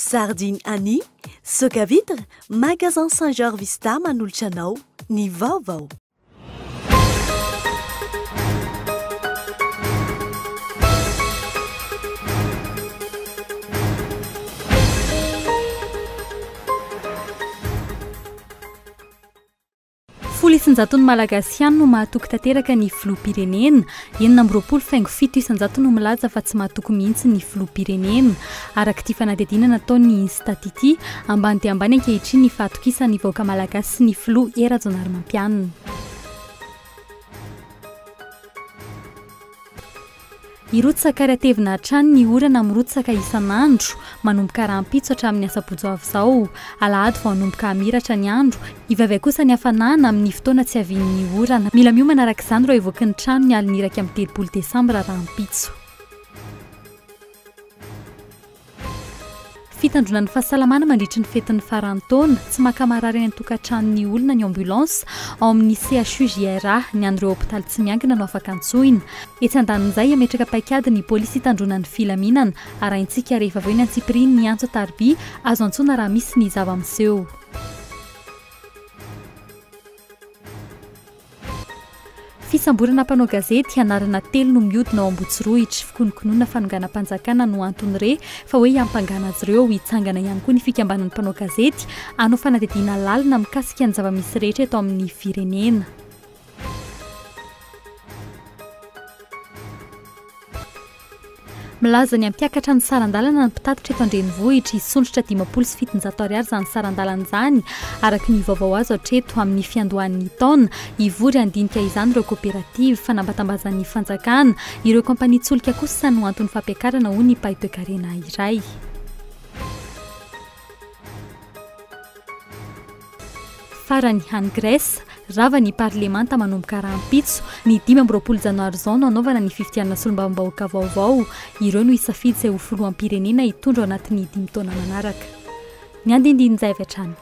Sardine Annie, Soca Vitre, Magasin Saint Georges Vista manolotra anao ny vaovao. Folo isan-jaton'ny Malagasy ihany no mahatoky tanteraka ny filoham-pirenena. 26 faingo 7 isan-jato no milaza fa tsy mahatoky mihitsy ny filoham-pirenena. Araka ity fanadihadiana nataon'ny Instat ity, ambany dia ambany ankehitriny ny fahatokisan'ny vahoaka malagasy sy ny filoha Hery Rajaonarimampianina. Hirotsaka ary hatevina hatrany ny orana mirotsaka isan'andro, manomboka rahampitso hatramin'ny asabotsy ho avy izao. Alahady vao hanomboka hamiratra ny andro. Hivaivay kosa ny hafanana amin'ny fotoana tsy havian'ny orana. Mila miomana araka izany ireo hivoaky ny trano ny alin'ny 31 desambra rahampitso. Fitandroana ny fahasalamana mandritry ny fetin'ny faran'ny taona, tsy maka marary any an-tokantranon'ny olona ny ambulance ao amin'ny CHUJRA, ny an'ireo hopitaly tsy miankina no afaka antsoina. Etsy andanin'izay, hametraka paikady ny polisy hitandroana ny filaminana. Arahintsika rehefa avy eo ny antsipiriany ny antso an-tariby azo antsoina raha misy ny zava-miseho. Fisamborana mpanao gazety, anarana telo no mihodina ao Ambohitsirohitra. Fikonokonona fanonganam-panjakana no antony re fa hoe hiampangana azy ireo. Hitsangana ihany koa ny fikambanan'ny mpanao gazety hanao fanadihadiana lalina mikasika ny zava-misy rehetra eto amin'ny firenena. Milaza ny hampiakatra ny saran-dalana ny mpitatitra eto an-drenivohitra. Hisondrotra 750 ariary izany saran-dalana izany, araka ny vaovao azo hatreto. Amin'ny fiandohan'ny taona, hivory handinika izany ireo koperativa, fanambatambazan'ny fanjakana. Ireo kaompanian-tsolika kosa no anton'ny fampiakarana, hoy ny mpahay toekarena iray. Farany, any Grèce, rava ny parlemanta manomboka rahampitso. Ny 25 janoary izao no hanaovana ny fifidianana solombavambahoaka vaovao. Ireo no hisafidy izay ho filoham-pirenena hitondra ao anatin'ny dimy taona manaraka. Ny andindinin'izay avy hatrany.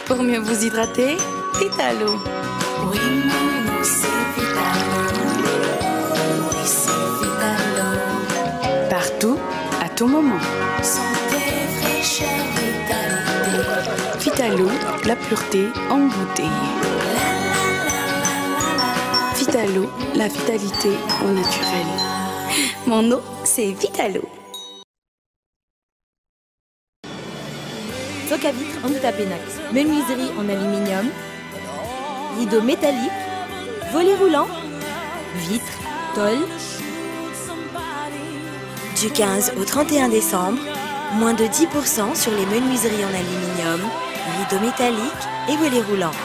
Pour mieux vous hydrater, Vitalo. Oui, mon eau, c'est Vitalo. Oui, c'est Vitalo. Partout, à tout moment. Santé, fraîcheur, vitalité. Vitalo, la pureté en bouteille. Vitalo, la vitalité au naturel. Mon eau, c'est Vitalo. Soca vitre Andohatapenaka, menuiserie en aluminium, rideau métallique, volet roulant, vitre, tôle. Du 15 au 31 décembre, moins de 10% sur les menuiseries en aluminium, rideaux métalliques et volets roulants.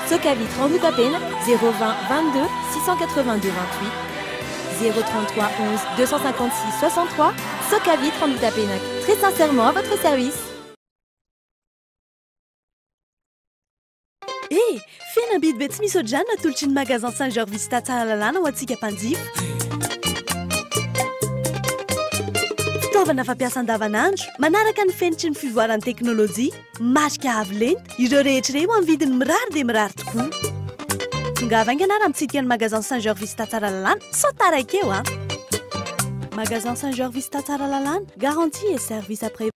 Soca vitre Andohatapenaka 020 22 682 28 033 11 256 63. Soca vitre Andohatapenaka, très sincèrement à votre service. Eh! Fihenam-bidy be tsy misy ohatr'izany natolotry ny Magasin Saint Georges Vista Tsaralalàna ho antsika mpanjifa. Fitaovana fampiasa andavanandro, manaraka ny fenitry ny fivoaran'ny teknolojia, marika avo lenta, ireo rehetra ireo amin'ny vidiny mirary dia mirary tokoa. Tongava haingana ary mitsidika ny Magasin Saint Georges Vista Tsaralalàna sao taraiky eo an! Magasin Saint Georges Vista Tsaralalàna, garantie et service après.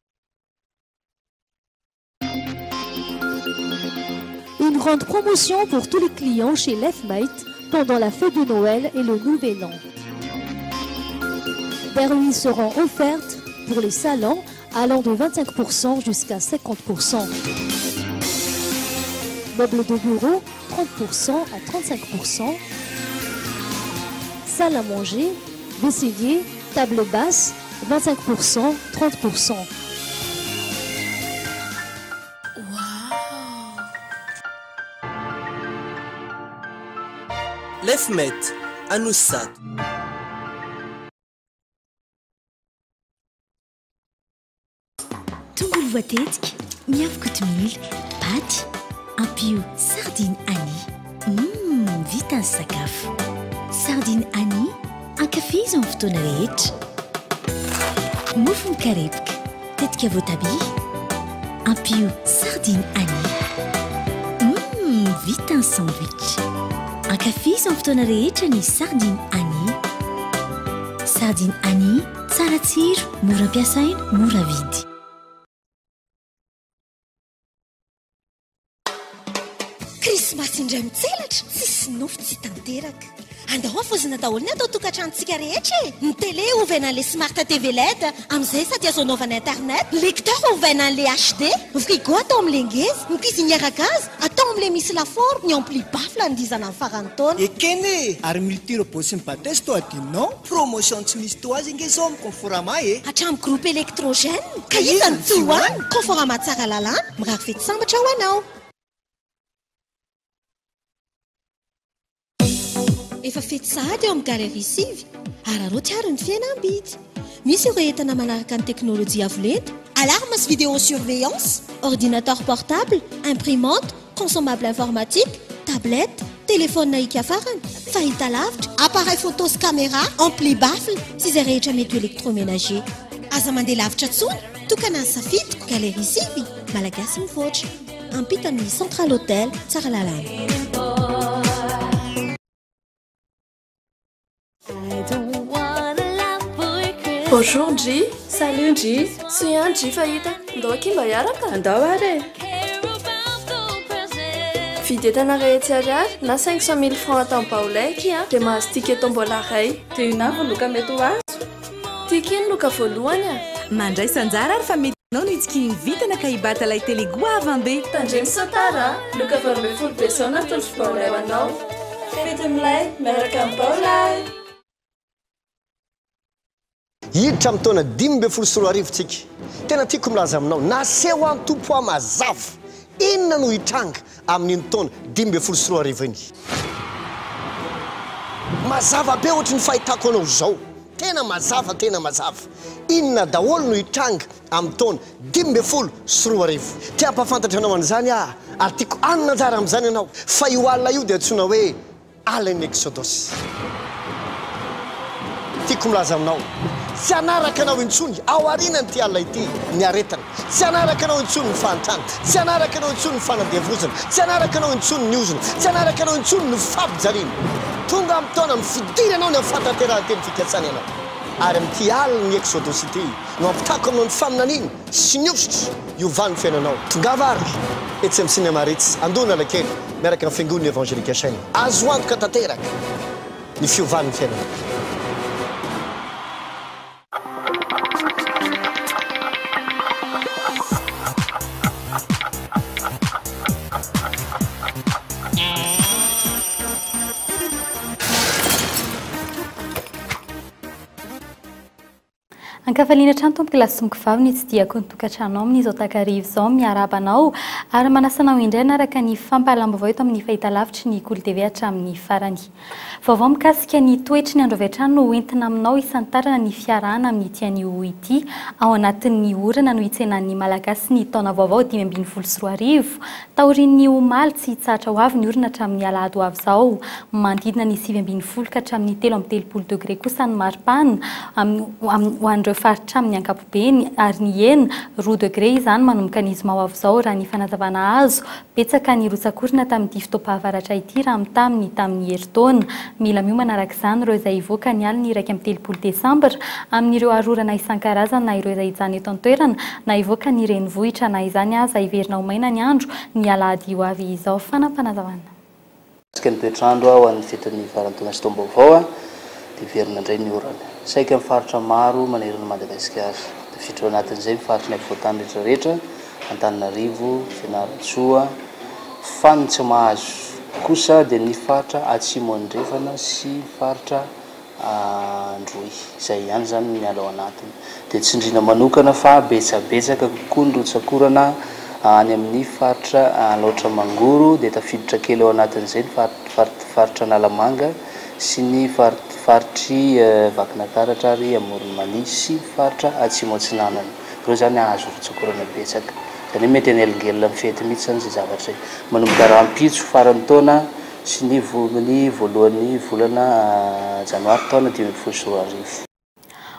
Une grande promotion pour tous les clients chez Lefmate pendant la fête de Noël et le Nouvel An. Des remises seront offertes pour les salons allant de 25% jusqu'à 50%. Meubles de bureau, 30% à 35%. Salle à manger, vaisselier, table basse, 25%, 30%. Lefmet, Anosizato. voatetika, miafy kotomila, paty, ampio sardine Annie. Humm, vita ny sakafo. Sardine Annie, ankafizo amin'ny fotoana rehetra. Mofo mikarepoka, tetika voatabia, ampio sardine Annie. Humm, vita ny sandwich. Ankafizo amin'ny fotoana rehetra ny sardine Annie. Sardine Annie, tsara tsiro, mora ampiasaina, mora vidy. Krismasy indray mitselatra, tsisy nofy tsy tanteraka. Andao havaozina daholo ny ato an-tokantranontsika rehetra e! Ny télé ovaina an'ilay smart TV led, amin'izay sady azo anaovana internet, ny lecteur ovaina an'ilay HD, ny frigo atao amin'ilay ngeza, ny cuisinière à gaz atao amin'ilay misy lafaoro, ny ampli baffle andihizana amin'ny faran'ny taona. Ekena e! Ary multi-robot sy ny batteuse toa adinonao? Promotion tsy misy toa azy ange izao amin'ny Conforama e! Hatramin'ny groupe électrogène, ka iza no tsy ho any? Conforama Tsaralalàna, mirary fety sambatra ho anao! Efa fety sahady eo amin'ny Galerie sivy, araraoty ary ny fihenam-bidy. Misy ireo entana manaraka ny teknolojia avo lenta, alarme sy vidéo surveillance, ordinateur portable, imprimante, consommable informatique, tablette, téléphone hika farany, fahitalavitra, appareil photo sy caméra, ampli baffle sy izay rehetra mety ho électroménager. Aza mandeha lavitra intsony, tokana ny safidiko, Galerie sivy, Malagasy mivoatra. Ampitan'ny Central Hotel Tsaralalàna. Bonjour ndry! Salut ndry! Soa ihany ndry fa hita. Ndao akia mba hiaraka? Andao ary e! Vidy entana iray hetsy ariary na 500 mille francs ato amin'ny Baolai akia dia mahazo ticket tombola iray. Dia inona avy ny loka mety ho azo? Tiako iny loka voalohany a! Mandraisa anjara ary fa mety anao no hitsikian'ny vintana ka hibata ilay télé goavam-be. Tandremo sao tara a! Loka 18 be izao natolotry Baolai ho anao. Fety milay miaraka amin'ny Baolai! Hiditra amin'ny taona 2015 tsika. Tena tiako milaza aminao, naseho an'i Tompo ahy mazava inona no hitranga amin'iny taona 2015 iny. Mazava be ohatry ny fahitako anao izao. Tena mazava, tena mazava. Inona daholo no hitranga amin'ny taona 2015. Te hampahafantatra anao an'izany aho, ary tiako hanana anjara amin'izany ianao, fa io alina io dia antsoina hoe alin'ny Eksodosy. Tiako milaza aminao, tsy hanaraka anao intsony ao aorianan'ity alina ity ny aretina, tsy hanaraka anao intsony ny fahantrana, tsy hanaraka anao intsony ny fanandevozana, tsy hanaraka anao intsony ny ozona, tsy hanaraka anao intsony ny fampijaliana. Tonga amin'ny taona amin'ny fidiranao ny amin'ny fahatanterahan'ny teny fikasana ianao. Ary amin'ity alin'ny Eksodosy ity no hampitako aminao ny faminaniana sy ny hosotra hiovan'ny fiainanao. Tongava ary etsy amin'ny Cinéma Ritz, Andohan'Analakely, miaraka amin'ny Fiangonana Evangelika Chaîne. Azo antoka tanteraka ny fiovan'ny fiainanao. Ankafaliana hatrany tompoko lahy sy tompoko vavy ny tsidihako ny tokantranonao amin'izao takariva izao. Miarahaba anao ary manasa anao indray hanaraka ny fampahalalam-baovao eto amin'ny fahitalavitry ny Kolo TV hatramin'ny farany. Vaovao mikasika ny toetry ny andro avy hatrany no hoentina aminao hisantarana ny fiarahana amin'ity anio ity. Ao anatin'ny orana no hitsenan'ny Malagasy ny taona vaovao 2015. Taorian'ny omaly, tsy hitsahatra ho avy ny orana hatramin'ny alahady ho avy izao. Manodidina ny 19 ka hatramin'ny 33 degre kosa ny maripana ho an'ireo faritra amin'ny ankapobeny ary nihena roa degre izany manomboka ny zoma ho avy izao raha ny fanazavana azo. Betsaka ny rotsak'orona tamin'ity fotoam-pahavaratra ity raha mitaha amin'ny tamin'ny herintaona. Mila miomana araka izany ireo izay hivoaka ny alin'ny 31 desambra amin'ireo arorana isan-karazany na ireo izay hijanona eto an-toerana na hivoaka ny renivohitra na izany aza hiverina ho maina ny andro ny alahady ho avy izao. Fanampanazavanna. Mikasika ny toetr'andro ho an'ny fetin'ny faran'ny taona sy taom-baovao dia hiverina indray ny orana. Saika amin'ny faritra maro manerana an'i Madagasikara. Tafiditra ao anatin'izay ny faritry ny afovoan-tany rehetra rehetra, Antananarivo, Fianarantsoa, fa ny tsy mahazo kosa dia ny faritra Atsimo Andrefana sy faritra Androy. Izay ihany izany no miala ao anatiny. Dia tsindriana manokana fa betsabetsaka kokoa ny rotsak'orana any amin'ny faritra Alaotra Mangoro, dia tafiditra kely ao anatin'izay ny faritra Analamanga sy ny faritr'i Vakinakaratra ary Amoron'i Mania sy faritra Atsimo Atsinanana. Ireo izany hahazo rotsak'orana betsaka. Izany hoe mety hanelingelina amin'ny fety mihitsy izany izay zavatra izay. Manomboka rahampitso faran'ny taona sy ny ny voalohan'ny volana janoary taona 2015.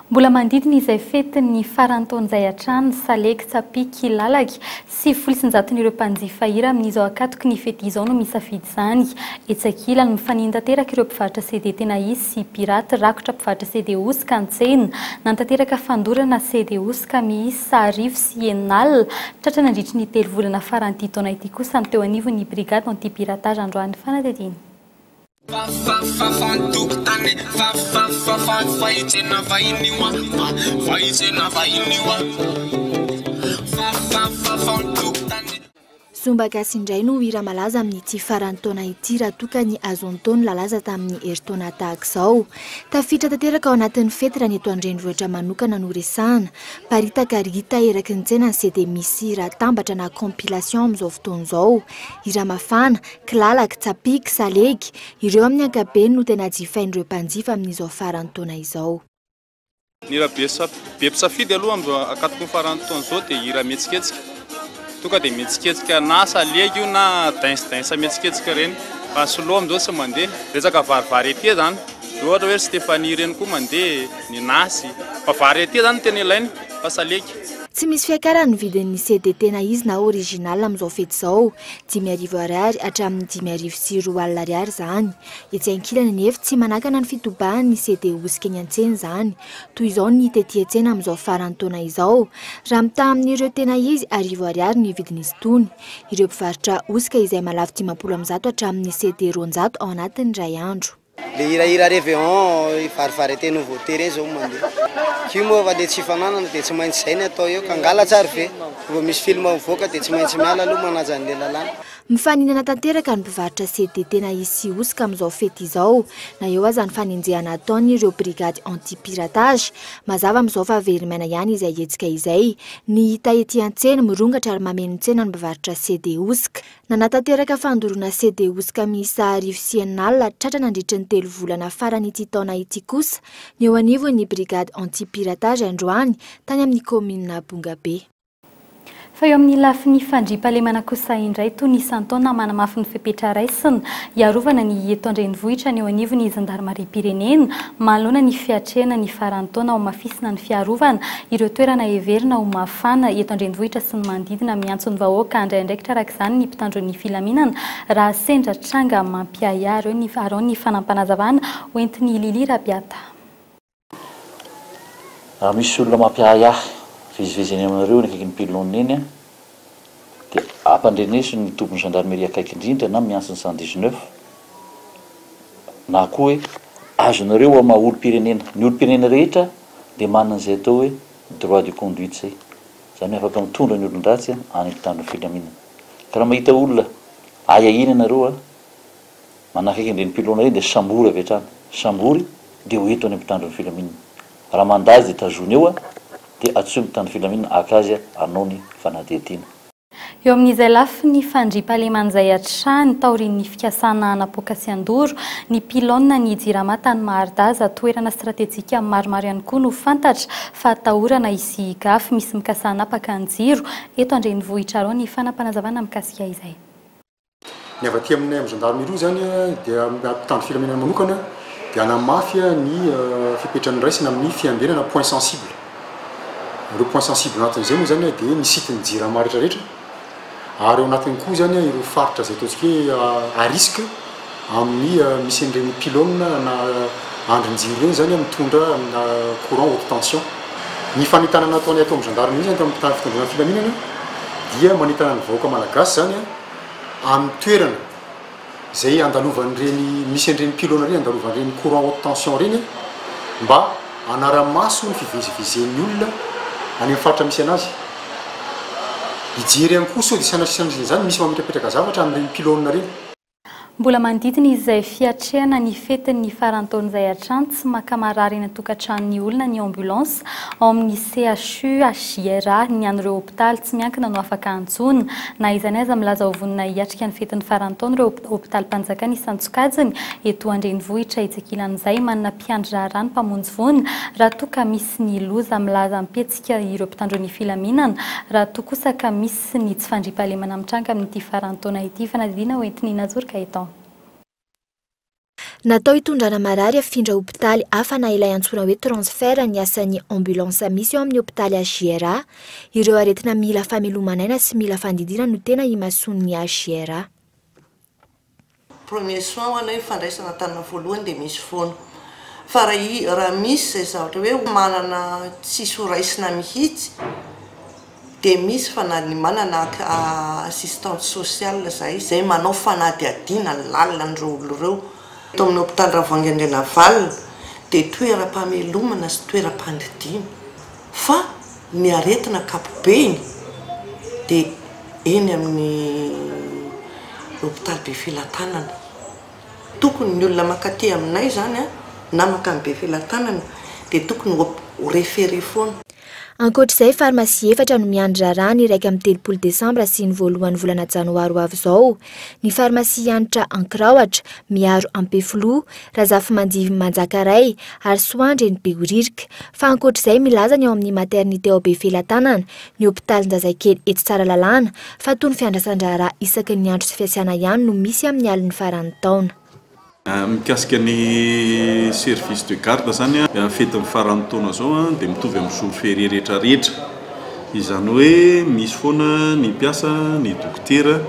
Mbola manodidina izay fetin'ny faran'ny taona izay hatrany, salegy, tsapiky, lalaky, 190 ireo mpanjifa hira amin'izao ankatoky ny fety izao no misafidy izany. Etsy ankilany, mifanino tanteraka ireo mpivarotra CD tena izy sy piraty, rakotra mpivarotra CD hosoka ny tsena. Nanatanteraka fandorana CD hosoka miisa 106 tratra nandritry ny telo volana faran'ity taona ity kosa ny teo anivon'ny Brigade anti-piratage androany. Fanadihadiana. Zomba gasy indray no hira malaza amin'ity faran'ny taona ity raha toa ka ny Azonto no lalaza tamin'ny herintaona tahaka izao. Tafiditra tanteraka ao anatin'ny fety raha ny eto an-drenivohitra manokana no resahana. Paritaka ary hita eraky ny tsena ny CD misy hira atambatra na compilation amin'izao fotoana izao. Hira mafana, Kilalaky, tsapiky, salegy, ireo amin'ny ankapobeny no tena jifain'ireo mpanjifa amin'izao faran'ny taona izao. Ny hira be be mpisafidy aloha amin'izao ankatoky ny faran'ny taona izao dia hira mihetsiketsika. Tonga dia mihetsiketsika na salegy io na dance dance mihetsiketsika ireny. Fa ny slow amin'izao tsy mandeha. Resaka vary variété izany. Ohatra hoe ry Stéphanie ireny koa mandeha, ny Nasy. Fa variété izany no tena ilaina fa salegy. Tsy misy fiakarany ny vidin'ny CD tena izy na original amin'izao fety izao. 5000 ariary hatramin'ny 2005 ariary izany. Etsy ankilany anefa, tsy manakana ny fitobahan'ny CD hosoka eny an-tsena izany. Toy izao ny hita ety an-tsena amin'izao faran'ny taona izao. Raha mitaha amin'ireo tena izy, 1000 ariary ny vidin'izy itony. Ireo mpivarotra hosoka izay mahalafo 150 hatramin'ny CD 200 ao anatin'ny iray andro. Le hirahira reveillon varivarete nouveauté reny zao mandeha. K'io moa fa le tsy fananana de tsy maintsy zay ny atao eo ka angalatsy ary ve? Vao misy film mivoaka de tsy maintsy miala aloha manaja an'le lalàna. Mifaninana tanteraka ny mpivarotra CD tena izy sy hosoka amin'izao fety izao, na eo aza ny fanenjehana ataon'ireo brigady anti-piratage. Mazava amin'izao fa very maina ihany izay hetsika izay. Ny hita ety an-tsena, mirongatra ary mameno ny tsena ny mpivarotra CD hosoka. Nanatanteraka fandoroana CD hosoka miisa 1060 tratra nandritry ny telo volana faran'ity taona ity kosa ny eo anivon'ny Brigade anti-piratage androany tany amin'ny kaominina Bongabe. Fa eo amin'ny lafiny fandriampahalemana kosa indray, toy ny isan-taona manamafy ny fepetra raisina hiarovana ny eto an-drenivohitra ny eo anivon'ny zandarimariam-pirenena manoloana ny fiatrehana ny faran'ny taona Hamafisina ny fiarovana ireo toerana heverina ho mafana eto an-drenivohitra sy ny manodidina. Miantso ny vahoaka handray andraikitra araka izany ny mpitandro ny filaminana raha sendra tranga mampiahiahy. Araho ny fanampanazavana hoentin'i Lily Rabiata. Raha misy olona mampiahiahy mivezivezy eny aminareo eny akaikin'ny pylone eny dia ampandreneso ny tobin'ny gendarmerie akaiky indrindra na miantso ny 119 na koa hoe azonareo amin'ny maha olom-pirenena. Ny olom-pirenena rehetra dia manana izay atao hoe droit de conduite izay. Izany hoe afaka mitondra ny olon-dratsy any amin'ny mpitandro ny filaminana. Ka raha mahita olona ahiahiana ianareo manakaiky an'ireny pylône ireny dia sambory avy hatrany. Sambory dia ho ento any amin'ny mpitandro ny filaminana. Raha mandà izy dia tazony eo dia antsoy ny mpitandro filaminana haka azy hanao ny fanadihadiana. Eo amin'izay lafiny fandriampahalemana izay hatrany, taorian'ny fikasana hanapoaka sy handoro ny pylône ny Jirama tany Maharidaza, toerana stratejika maromaro ihany koa no fantatra fa atahorana hisy gafy misy mikasa hanapaka ny jiro eto an-drenivohitra. Arao ny fanapanazavana mikasika izay. Ny avy aty aminay amin'ny gendarmerie izany dia mpitandro filaminana manokana dia hanamafy ny fepetra noraisina amin'ny fiambenana point sensible. Ireo point sensible anatin'izay moa izany dia ny site ny jirama rehetra rehetra ary ao anatiny koa izany ireo faritra izay ataontsika hoe à risque amin'ny misy an'ireny pylône na andrin-jiro ireny izany mitondra amina courant haute tension. Ny fanentanana ataonay ato amin'ny gendarmerie izany ato amin'ny mpitandro fitandroana filaminana dia manentana ny vahoaka malagasy izany amin'ny toerana izay andalovan'ireny misy an'ireny pylône ireny andalovan'ireny courant haute tension ireny mba hanara-maso ny fivezivezen'ny olona any amin'ny faritra misy anazy. Hijery ihany koa sao dia sanatria sanatria izany misy mametrapetraka zavatra amin'ireny pylône ireny. Mbola manodidina izay fiatrehana ny fetin'ny faran'ny taona izay hatrany, tsy maka marary eny an-tokantranon'ny olona ny ambulance ao amin'ny CHU HJRA, ny an'ireo hopitaly tsy miankina no afaka antsoina. Na izany aza milaza ho vonona hiatrika ny fetin'ny faran'ny taona ireo hopitalim-panjakana isan-tsokajiny eto an-drenivohitra. Etsy ankilan'izay, manana mpiandry raharaha ny mpamonjy voina raha toa ka misy ny loza milaza am-pihetsika ireo mpitandro ny filaminana raha toa kosa ka misy sy ny tsy fandriampahalemana mitranga amin'ity faran'ny taona ity. Fanadihadiana hoentin'i Nazory Gaëtan. Natao hitondrana marary hafindra hopitaly hafa na ilay antsoina hoe transfert ny asan'ny ambulance misy eo amin'ny hopitaly HJRA. Ireo aretina mila fameloman'aina sy mila fandidiana no tena imasoan'ny HJRA. Premier soin ho anay fandraisana tanana voalohany dia misy foana. Fa raha i raha misy izay zavatra hoe manana tsisy ho raisina mihitsy dia misy fa na ny manana assistante sociale izahay izay manao fanadihadiana lalina an'ireo olona ireo. Eto amin'ny hopitaly Ravoahangy Andrianavalona dia toeram-pamelomana sy toeram-pandidiana fa ny aretina ankapobeny dia eny amin'ny hopitaly Befelatanana. Tokony ny olona mankaty aminay izany na mankany Befelatanana dia tokony ho référé foana. Ankoatra izay, farmasia efatra no miandry raharaha ny 31 desambra sy ny voalohan'ny volana janoary ho avy izao. Ny farmasia Hanitra Ankiraohatra, Miaro Ampefiloha, Razafimanjivy Manjakaray ary Soandry eny Behoririka. Fa ankoatra izay, milaza ny ao amin'ny maternité ao Befelatanana, ny hopitalinjazakely etsy Tsaralalàna, fa toa ny fiandrasan-draharaha isaky ny andro sy fiasiana ihany no misy amin'ny alin'ny faran'ny taona. Mikasika ny service de garde izany, fetin'ny faran'ny taona izao dia mitovy amin'ny jour férié rehetra rehetra. Izany hoe misy foana ny mpiasa, ny dokotera,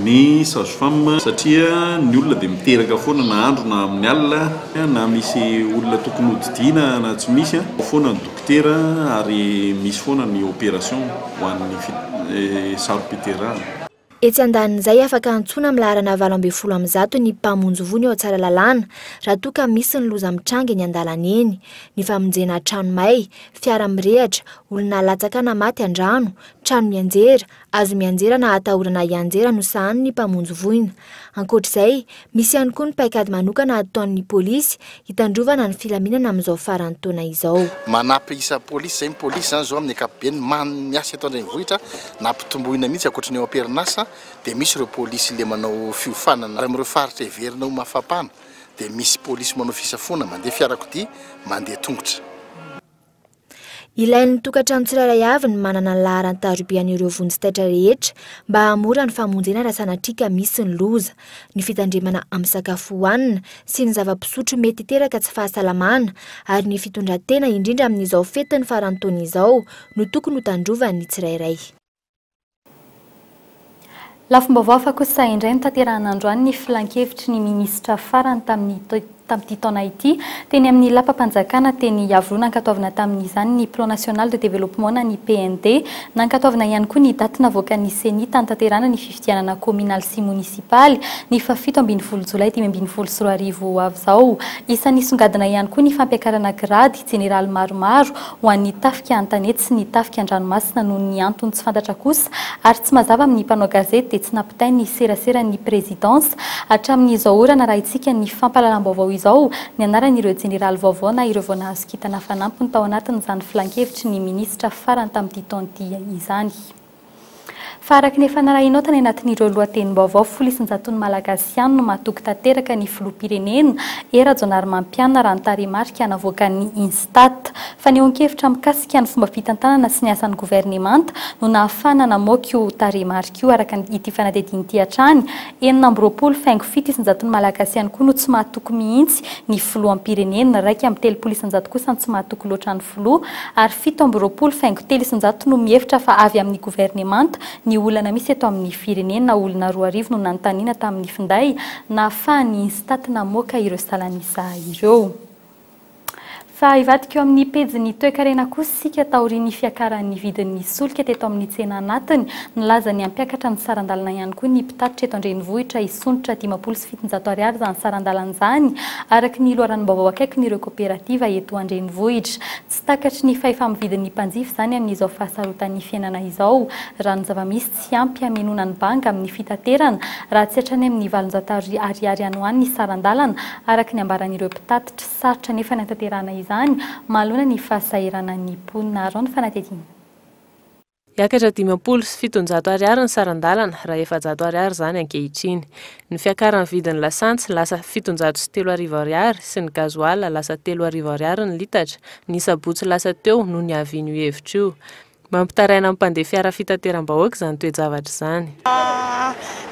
ny sage femme satria ny olona dia miteraka foana na andro na amin'ny alina, na misy olona tokony hodidiana na tsy misy, ao foana ny dokotera ary misy foana ny opération ho an'ny saro-piterahana. Etsy andanin'izay, afaka antsoina amin'ny laharana 118 ny mpamonjy voina eo Tsaralalàna raha toa ka misy ny loza mitranga eny an-dalana eny. Ny famonjena trano may, fiara mirehatra, olona latsaka na maty an-drano, trano mianjera, Azo mianjera na atahorana hianjera no sahanin'ny mpamonjy voina. Ankoatra izay, misy ihany koa ny paikady manokana ataon'ny polisy hitandrovana ny filaminana amin'izao faran'ny taona izao. Manampy isa polisy izay ny polisy izany izao amin'ny ankapobeny man miasa eto an-drenivohitra nampitomboina mihitsy ankoatry ny eo am-perinasa dia misy ireo polisy le manao fiofanana ary amin'ireo faritra heverina ho mafampana dia misy polisy manao fisafoana mandeha fiarakodia mandeha tongotra. Ilain'ny tokantrano tsirairay avy ny manana ny laharan-tarobian'ireo vonjy taitra rehetra mba hahamora ny famonjena raha sanatria ka misy ny loza. Ny fitandremana amin'ny sakafo hohanina sy ny zava-pisotro mety hiteraka tsy fahasalamana ary ny fitondran-tena indrindra amin'izao fetin'ny faran'ny taona izao no tokony hotandrovan'ny tsirairay. Lafim-baovao hafa kosa indray notanterahina androany ny filankevitry ny minisitra farany tamin'ny tamin'ity taona ity teny amin'ny lapam-panjakana teny Iavoloha. Nankatoavina tamin'izany ny Plan National de Développement na ny PND. Nankatoavina ihany koa ny daty navoakan'ny Ceni tanitanterahana ny fifidianana kaominaly sy monisipaly ny faha 17 jolay 2015 ho avy izao. Isan'ny nisongadina ihany koa ny fampiakarana grady jeneraly maromaro ho an'ny tafika an-tanety sy ny tafika an-dranomasina noho ny antony tsy fantatra kosa ary tsy mazava amin'ny mpanao gazety dia tsy nampitain'ny seraseran'ny prezidansa hatramin'izao ora narahintsika ny fampahalalam-baovao izao ny anaran'ireo jeneraly vaovao na ireo vao nahazo kintana fanampiny tao anatin'izany filankevitry ny minisitra farany tamin'ity taona ity izany. Fa araka ny efa narahinao tany anatin'ireo lohatenim-baovao, folo isan-jaton'ny Malagasy ihany no mahatoky tanteraka ny filoham-pirenena, Hery Rajaonarimampianina, raha ny tarehimarika navoakan'ny Instat. Fanehoan-kevitra mikasika ny fomba fitantanana sy ny asan'ny governemanta no nahafahana namoaka io tarehimarika io, araka ity fanadihadiana ity hatrany. 26 faingo 7 isan-jaton'ny Malagasy ihany koa no tsy mahatoky mihitsy ny filoham-pirenena, 31% kosa no tsy mahatoky loatra ny filoha ary 27 faingo 3% no mihevitra fa avy amin'ny governemanta ny olana misy eto amin'ny firenena. Olona 2000 no nanontaniana tamin'ny finday nahafahan'ny Instat namoaka ireo salan'isa ireo. Fa hivadika eo amin'ny pejin'ny toekarena kosa isika taorian'ny fiakaran'ny vidin'ny solika teto amin'ny tsena anatiny. Nilaza ny hampiakatra ny saran-dalana ihany koa ny mpitatitra eto an-drenivohitra hisondrotra 750 ariary izany saran-dalana izany, araka ny loharanom-baovao akaikin'ireo koperativa eto an-drenivohitra. Tsy takatry ny fahefa-mividin'ny mpanjifa izany amin'izao fahasarotan'ny fiainana izao, raha ny zava-misy. Tsy ampy hamenoana ny banga amin'ny fitaterana raha tsy hatrany amin'ny 800 ariary any ho any ny saran-dalana, araka ny ambaran'ireo mpitatitra. Sarotra anefa ny hanatanterahana izany manoloana ny fahasahiranan'ny mponina. Arao ny fanadihadiana. Hiakatra 750 ariary ny saran-dalana raha 400 ariary izany ankehitriny. Ny fiakaran'ny vidin'ny lasantsy lasa 3700 ariary sy ny gazoala lasa 3000 ariary ny litatra, ny sabotsy lasa teo no niavian'io hevitra io. Mampitaraina ny mpandeha fiara fitateram-bahoaka izany toe-javatra izany.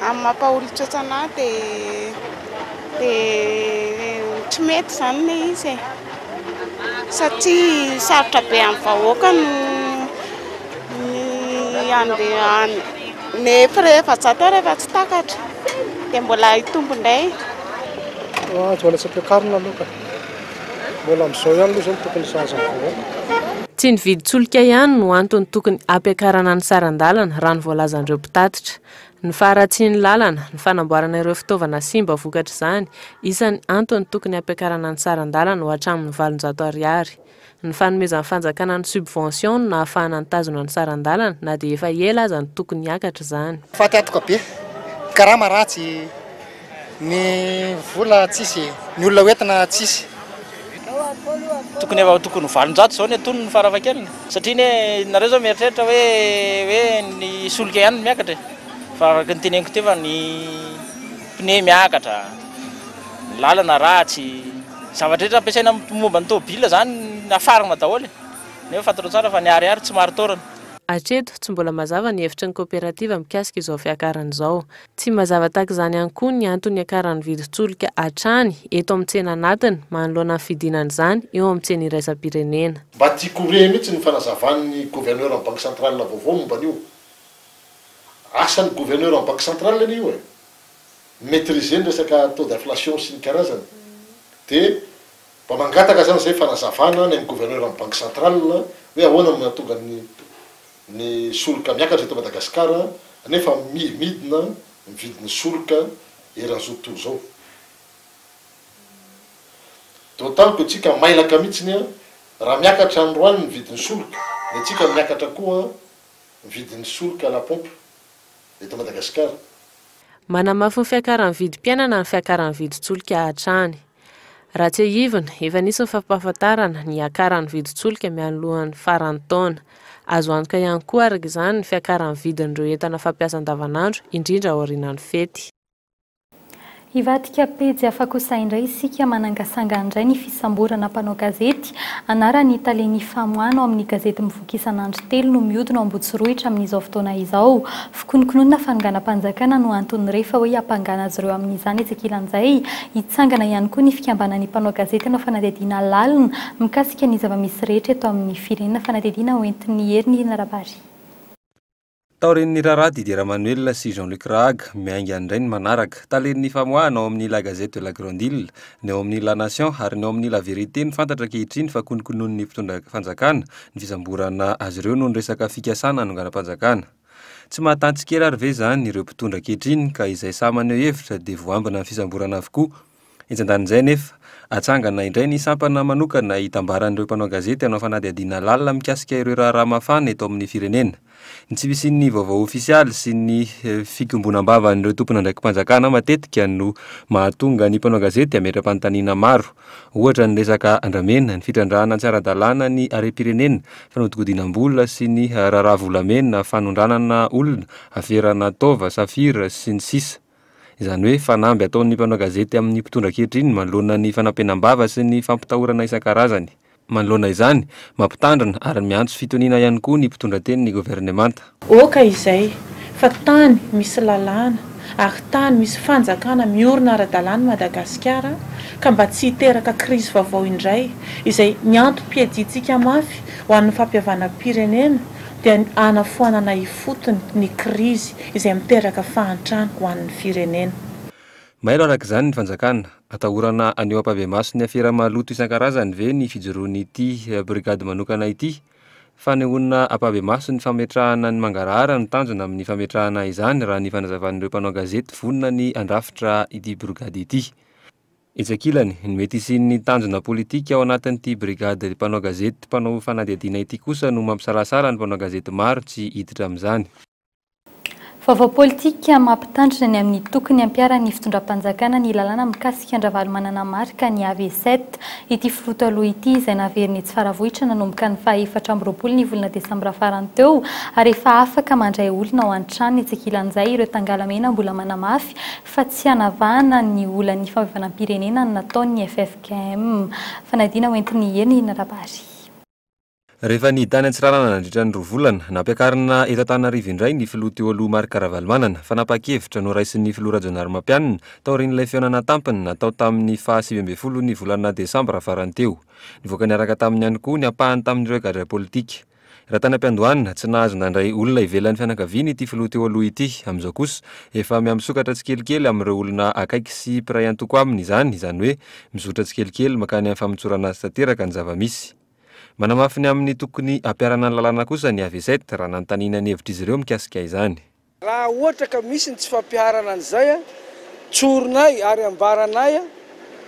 Amin'ny mampaolon-tsotra anah dia dia tsy mety izany ilay izy e! Satria sarotra be amin'ny vahoaka no ny handeha any. Ny frais 400 ary efa tsy takatra dia mbola hitombo indray. Tsy mbola tsy ampiakarina aloha ka. Mbola amin'izao ihany aloha izao no tokony sahaza ny vahoaka. Tsy ny vidin-tsolika ihany no antony tokony hampiakarana ny saran-dalana, raha ny voalazan'ireo mpitatitra. Ny faharatsian'ny lalana, ny fanamboarana ireo fitaovana simba vokatr'izany, isan'ny antony tokony hampiakarana ny saran-dalana ho hatramin'ny 800 ariary. Ny fanomezan'ny fanjakana ny subvention no nahafahana nitazona ny saran-dalana na dia efa ela aza no tokony hiakatra izany. Faty antoka be, ny karama ratsy, ny vola tsisy, ny olona hoentina tsisy. Tokony efa tokony ho 800 izao ny antonony farafahakeliny satria anie nareo izao mieritreritra hoe hoe ny solika ihany no miakatra e, fa araka ny teneniko teo fa ny pneu miakatra, ny lalana ratsy, ny zavatra rehetra ampiasaina momba ny tômôbila izany nafarana daholo e, nefa fantatrao tsara fa ny ariary tsy marin-taorana. Hatreto, tsy mbola mazava ny hevitry ny kaoperativa mikasika izao fiakarana izao. Tsy mazava tahaka izany ihany koa ny antony niakaran'ny vidin-tsolika hatrany eto amin'ny tsena anatiny manoloana ny fidinan'izany eo amin'ny tsena iraisam-pirenena. Mba tiako ho re mihitsy ny fanazavan'ny gouverneur ny banque centrale vaovao momba an'io. Asan'ny gouverneur ny banque centrale anie io e. Maitriser ny resaka taux d'inflation sy ny karazany. Dia mba mangataka zany zay fanazavana any amin'ny gouverneur ny banque centrale hoe ahoana no nahatonga ny ny solika miakatra eto Madagascar nefa midina ny vidin'ny solika eran'izao tontolo izao. D'autant que tsika mailaka mihitsiny an, raha miakatra androany ny vidin'ny solika dia tsika miakatra koa ny vidin'ny solika à la pompe eto Madagascar. Manamafy ny fiakaran'ny vidim-piainana ny fiakaran'ny vidin-tsolika hatrany. Raha tsiahivina, efa nisy ny fampahafantarana ny hiakaran'ny vidin-tsolika mialohan'ny faran'ny taona. Azo antoka ihany koa araka izany ny fiakaran'ny vidin'ireo entana fampiasa andavanandro, indrindra aorianan'ny fety. Hivadika pejy hafa kosa indray isika manangasanga indray ny fisamborana mpanao gazety. Anaran'ny talen'ny famoahana ao amin'ny gazety mivoaka isan'andro telo no mihodina ao Ambohitsorohitra amin'izao fotoana izao. Fikononkononana fanonganam-panjakana no antony re fa hoe hiampangana azy ireo amin'izany etsy ankilan'izay. Hitsangana ihany koa ny fikambanan'ny mpanao gazety hanao fanadihadiana lalina mikasika ny zava-misy rehetra eto amin'ny firenena. Fanadihadiana hoentin'i Herinirina Rabary. Taorian'ny raharaha Didier Ramanoelina sy Jean Luc Rahaga, miainga indray ny manaraka. Talen'ny famoahana ao amin'ny La Gazette de la Grande Ile, ny ao amin'ny La Nation ary ny ao amin'ny La Vérité no fantatra ankehitriny fa kononkononin'ny mpitondra fanjakana ny fisamborana azy ireo noho ny resaka fikasana hanonganam-panjakana. Tsy mahatantsikera ary ve izany ireo mpitondra ankehitriny ka izay sahy maneho hevitra dia voambina ny fisamborana avokoa? Etsy andanin'izay anefa, atsangana indray ny sampana manokana hitambaran'ireo mpanao gazety hanao fanadihadiana lalina mikasika ireo raharaha mafana eto amin'ny firenena. Ny tsy fisian'ny vaovao ofisialy sy ny fikombonam-bavan'ireo tompon'andraiki-panjakana matetika no mahatonga ny mpanao gazety hametra-panontaniana maro. Ohatra ny resaka andramena, ny fitrandrahana tsy ara-dalàna ny harem-pirenena, fanodikodinam-bola sy ny raharaha volamena, fanondranana olona, aferana taova, safira, sy ny sisa. Izany hoe fanamby ataon'ny mpanao gazety amin'ny mpitondra ankehitriny manoloana ny fanampenam-bava sy ny fampitahorana isan-karazany. Manoloana izany, mampitandrina ary miantso fitoniana ihany koa ny mpitondra tenin'ny governemanta. Aoka izay, fa tany misy lalàna ary tany misy fanjakana miorina ara-dalàna i Madagasikara ka mba tsy hiteraka krizy vaovao indray izay ny antom-piadiantsika mafy ho an'ny fampihavanam-pirenena dia ny hanafoanana ifotony ny krizy izay miteraka fahantrana ho an'ny firenena. Mailo araka izany ny fanjakana. Atahorana haneho ampahibemaso ny afera maloto isan-karazany ve ny fijoroan'ity brigady manokana ity? Fanehoana ampahibemaso ny fametrahana ny mangarahara no tanjona amin'ny fametrahana izany raha ny fanazavan'ireo mpanao gazety vonona ny handrafitra ity brigady ity. Etsy ankilany, ny mety hisian'ny tanjona politika ao anatin'ity brigady mpanao gazety mpanao fanadihadiana ity kosa no mampisalasala ny mpanao gazety maro tsy hiditra amin'izany. Vaovao politika mampitandrina ny amin'ny tokony hampiharan'ny fitondram-panjakana ny lalàna mikasika an-dRavalomanana Marc ny AV7. Ity filoha teo aloha ity izay naverina etsy Faravohitra nanomboka ny faha 24 ny volana desambra farany teo ary efa afaka mandray olona ao an-tranony etsy ankilan'izay ireo tangalamena mbola manamafy fa tsy hanavahana ny olan'ny fampihavanam-pirenena ny nataon'ny ffkm. Fanadihana hoentin'i Hery Rabary. Rehefa nihidy tany Antsiranana nandritra ny 2 volana, nampiakarina eto Antananarivo indray ny filoha teo aloha Marc Ravalomanana. Fanapahan-kevitra noraisin'ny filoha Rajaonarimampianina taorian'ilay fihaonana an-tampony natao tamin'ny faha 19 ny volana desambra farany teo. Nivoaka niaraka taminy ihany koa ny ampahany tamin'ireo gadra politika. Raha tany am-piandohana, tsy nahazo nandray olona ivelan'ny fianakaviany ity filoha teo aloha ity. Amin'izao kosa, efa mihamisokatra tsikelikely amin'ireo olona akaiky sy mpiray antoko aminy izany, izany hoe mizotra tsikelikely mankany amin'ny famotsorana azy tanteraka ny zava-misy. Manamafy ny amin'ny tokony hampiharana ny lalàna kosa ny AV7 raha nanontaniana ny hevitr'izy ireo mikasika izany. Raha ohatra ka misy ny tsy fampiharana an'izay, tsorinay ary ambaranay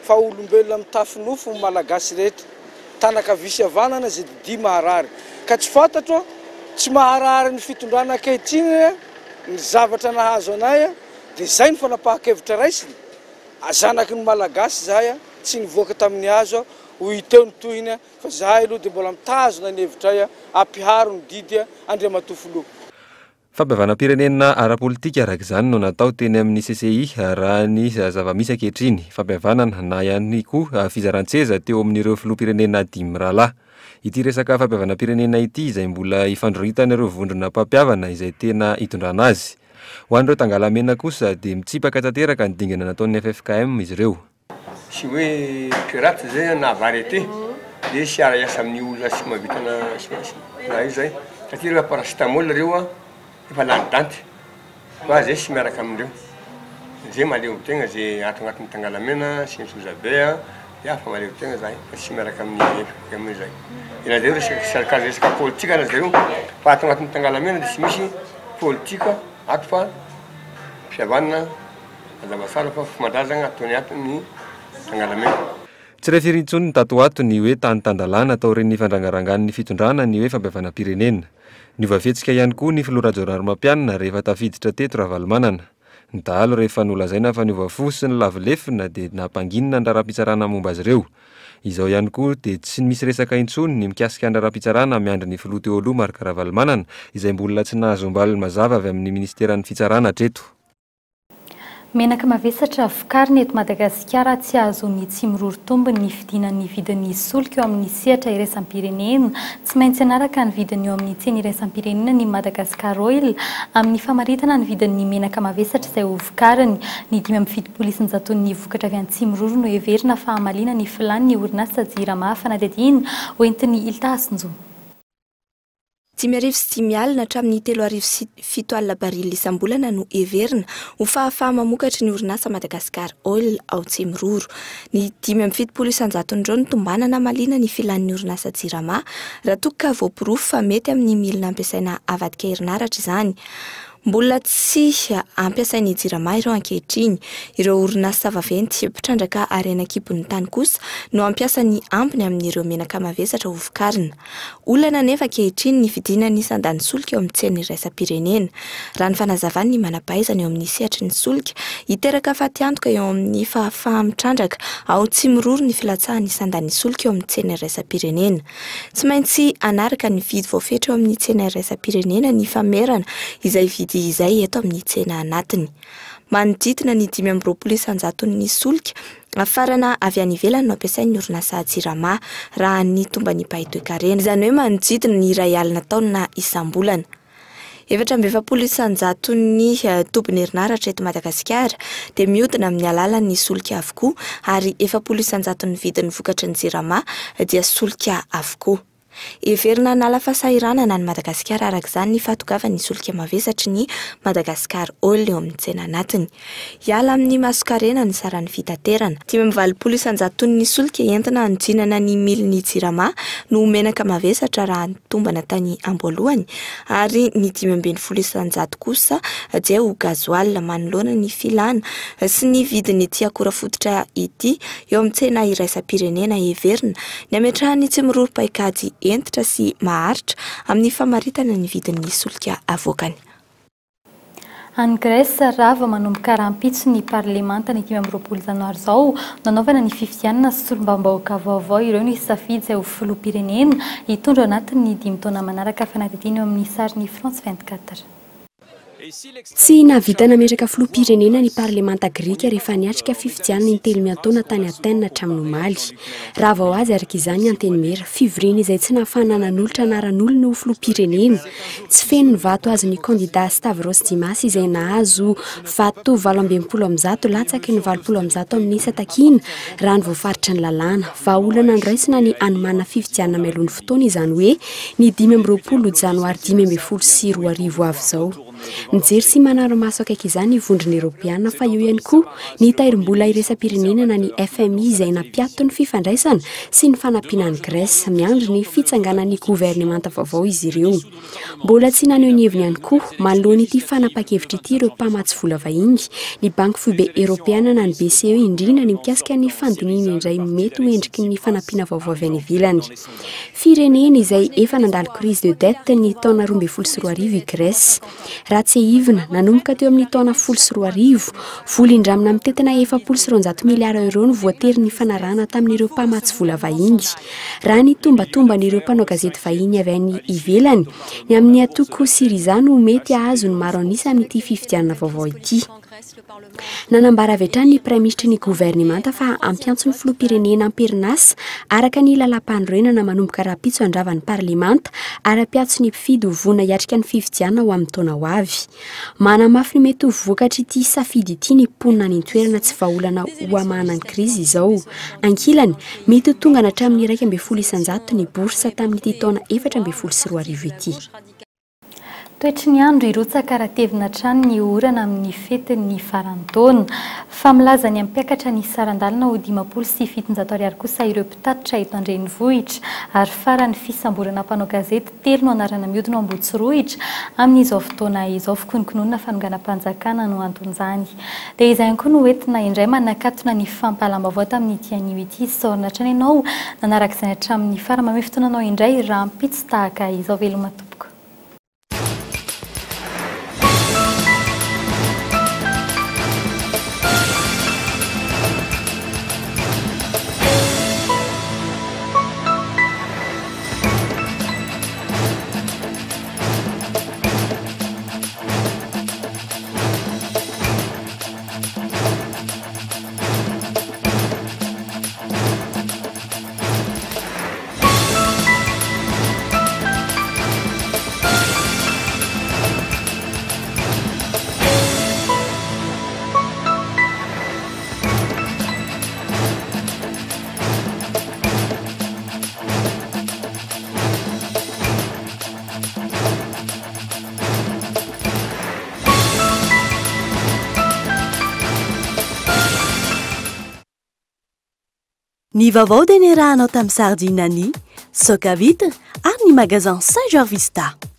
fa olombelona mitafy nofo ny Malagasy rehetra, tanan-kavia sy havanana izay didia maharary. Ka tsy fantatro, tsy maharary ny fitondrana ankehitriny ny zavatra nahazo anay, dia izay no fanapahan-kevitra raisiny. Zanaky ny Malagasy izahay, tsy nivoaka tamin'ny hazo, Ho hita eo ny tohiny fa zahay aloha dia mbola mitazona ny hevitray ampiharo ny didy Andriamatoa Filoha. Fampihavanam-pirenena ara-politika araka izany no natao teny amin'ny CCI raha ny zava-misy ankehitriny. Fampihavanana na ihany koa fizaran-tseza teo amin'ireo filoham-pirenena dimy mirahalahy. Ity resaka fampihavanam-pirenena ity izay mbola ifandroritan'ireo vondrona mpampihavana izay tena hitondrana azy. Ho an'ireo tangalamena kosa dia mitsipaka tanteraka ny dingana nataon'ny ffkm izy ireo. Tsy hoe pirate zay na variété de tsy hiara hiasa amin'ny olona tsy mahavita na na io zay satria rehefa paracetamol reo an efa lany danty fa zay tsy miaraka amindreo zay mahaleo tegna ze ato agnatin'ny tangalamena sy ny sojabe an de afa mahaleo tegna zahay fa tsy miaraka amin'ny ffkm zay de na zareo resaka resaka politika na zareo fa ato agnatin'ny tangalamena de tsy misy politika ato fa fihavanana Mazava tsara fa fomban-drazagna ataony ato ny Tangalamena. Tsy re firy intsony tato ho ato ny hoe tany tan-dalàna taorian'ny fandrangarangan'ny fitondrana ny hoe fampihavanam-pirenena. Niova fihetsika ihany koa ny filoha Rajaonarimampianina rehefa tafiditra teto Ravalomanana. Ny dahalo rehefa nolazaina fa niova fo sy nilavo lefona dia nampanginina ny raharaham-pitsarana momba azy ireo. Izao ihany koa dia tsy misy resaka intsony ny mikasika ny raharaham-pitsarana miandry ny filoha teo aloha Marc Ravalomanana izay mbola tsy nahazoam-baliny mazava avy amin'ny minisiteran'ny fitsarana hatreto. Menaka mavesatra vokarina eto Madagasikara tsy ahazoan'ny Tsimiroro tombony ny fidinan'ny vidin'ny solika eo amin'ny sehatra iraisam-pirenena. Tsy maintsy hanaraka ny vidiny eo amin'ny tsena iraisam-pirenena ny Madagascar Oil amin'ny famaritana ny vidin'ny menaka mavesatra izay ho vokariny. Ny 75 isan-jaton'ny vokatra avy any Tsimiroro no heverina fa hamaliana ny filàn'ny orinasa Jirama. Fanadihadiana hoentin'i Ilta Hasinjo. 55 hatramin'ny 6700 baril isam-bolana no heverina ho fahafaha-mamokatry ny orinasa Madagascar Oil ao Tsimiroro. Ny 75 isan-jaton'ireo no tombanana hamaliana ny filan'ny orinasa Jirama raha toa ka voaporofo fa mety amin'ny milina ampiasaina havadika herinaratra izany. Mbola tsy ampiasain'ny Jirama ireo ankehitriny. Ireo orinasa vaventy mpitrandraka harena an-kibon'ny tany kosa no hampiasa ny ambiny amin'ireo menaka mavesatra hovokarina. Olana anefa ankehitriny ny fidinan'ny sandan'ny solika eo amin'ny tsena iraisam-pirenena. Raha ny fanazavan'ny manam-pahaizana eo amin'ny sehatry ny solika, hiteraka fatiantoka eo amin'ny fahafaha-mitrandraka ao Tsimiroro ny filatsahan'ny sandan'ny solika eo amin'ny tsena iraisam-pirenena. Tsy maintsy hanaraka ny vidy voafetra eo amin'ny tsena iraisam-pirenena ny famerana izay vidy izay eto amin'ny tsena anatiny. Manodidina ny 25 isan-jaton'ny solika Hafarana avy any ivelany no ampiasain'ny orinasa Jirama raha ny tomban'ny mpahay toekarena. Izany hoe manodidina ny 1000 taonina isam-bolana. 44 isan-jaton'ny tobin'herinaratra eto Madagasikara dia mihodina amin'ny alalan'ny solika avokoa ary 40 isan-jaton'ny vidin'ny vokatry ny Jirama dia solika avokoa. Heverina hanala fahasahiranana an'i Madagasikara araka izany ny fahatongavan'ny solika mavesatry ny Madagascar Oil eo amin'ny tsena anatiny. Hiala amin'ny masonkarena ny saran'ny fitaterana. 85 isan-jaton'ny solika entina hanodinana ny milin'ny Jirama no ho menaka mavesatra raha ny tombana tany am-boalohany ary ny 15% kosa dia ho gasoil manoloana ny filana sy ny vidin'ity akora fototra ity eo amin'ny tsena iraisam-pirenena. Heverina ny hametrahan'ny Tsimiroro paikady hentitra sy maharitra amin'ny famaritana ny vidin'ny solika avoakany. Any Grèce, rava manomboka rahampitso ny parlemanta ny 25 janoary izao no hanaovana ny fifidianana solombavambahoaka vaovao. Ireo no hisafidy izay ho filoham-pirenena hitondra ao anatin'ny dimy taona manaraka. Fanadihadiana eo amin'ny sarin'ny France 24. Tsy nahavita nametraka filoham-pirenena ny parlemanta grika rehefa niatrika fifidianana intelo miantaona tany Athènes hatramin'ny omaly. Rava ho azy araka izany ny Antenimiera, fivoriana izay tsy nahafahana nanolotra anaran'olona ho filoham-pirenena. Tsy feno ny vato azon'ny kandidà Stavros Dimas izay nahazo vato 168 latsaky ny 180 amin'ny isa takiana raha ny voafaritry ny lalàna. Vahaolana noraisina ny hanomanana fifidianana mialoha ny fotoana izany hoe ny 25 janoary 2015 ho avy izao. Mijery sy manara-maso akaiky izany ny Vondrona Eoropeana fa eo ihany koa ny tahirim-bola iraisam-pirenena na ny FMI izay nampiato ny fifandraisana sy ny fanampiana an'i Grèce. Miandry ny fitsanganan'ny governemanta vaovao izy ireo. Mbola tsy naneho ny heviny ihany koa manoloana ity fanapahan-kevitra ity ireo mpamatsy vola vahiny, ny Banky Foibe Eoropeana na ny BCE indrindra ny mikasika ny fandinihina indray mety ho endriky ny fanampiana vaovao avy any ivelany. Firenena izay efa nandalo crise de dette ny taona 2012 i Grèce. Raha tsiahivina, nanomboka teo amin'ny taona 2010, vola indramina mitentina 240 miliara euros no voatery nifanarahana tamin'ireo mpamatsy vola vahiny. Raha ny tombatomban'ireo mpanao gazety vahiny avy any ivelany, ny amin'ny antoko Syriza no mety hahazo ny maro an'isa amin'ity fifidianana vaovao ity. Nanambara avy hatrany ny praiminisitry ny governemanta fa hampiantso ny filoham-pirenena am-perinasa araka ny lalàmpanorenana manomboka rahampitso handrava ny parlemanta ary hampiantso ny mpifidy ho vonona hiatrika ny fifidianana ho amin'ny taona ho avy. Manamafy ny mety ho vokatr'ity safidy ity ny mponina any an-toerana tsy vahaolana ho hamahana ny krizy izao. Ankilany, mety ho tongana hatramin'ny 11% ny bourse tamin'ity taona 2014 ity. Toetry ny andro, hirotsaka ara-tevina hatrany ny orana amin'ny fetin'ny faran'ny taona. Fa milaza ny hampiakatra ny saran-dalana ho 750 ariary kosa ireo mpitatitra eto an-drenivohitra. Ary farany, fisamborana mpanao gazety telo no anarana mihodina ao Ambohitsorohitra amin'izao fotoana izao. Fikononkononana fanonganam-panjakana no anton'izany. Dia izay ihany koa no entina indray manakatona ny fampahalam-baovao tamin'ity anio ity. Isaorana hatrany ianao nanaraka izany hatramin'ny farany. Mamehy fotoana anao indray rahampitso tahaka izao. Veloma tompoko. Ny vaovao dia niarahanao tamin'ny Sardine Annie, Soca Vitre ary ny Magasin Saint Georges Vista.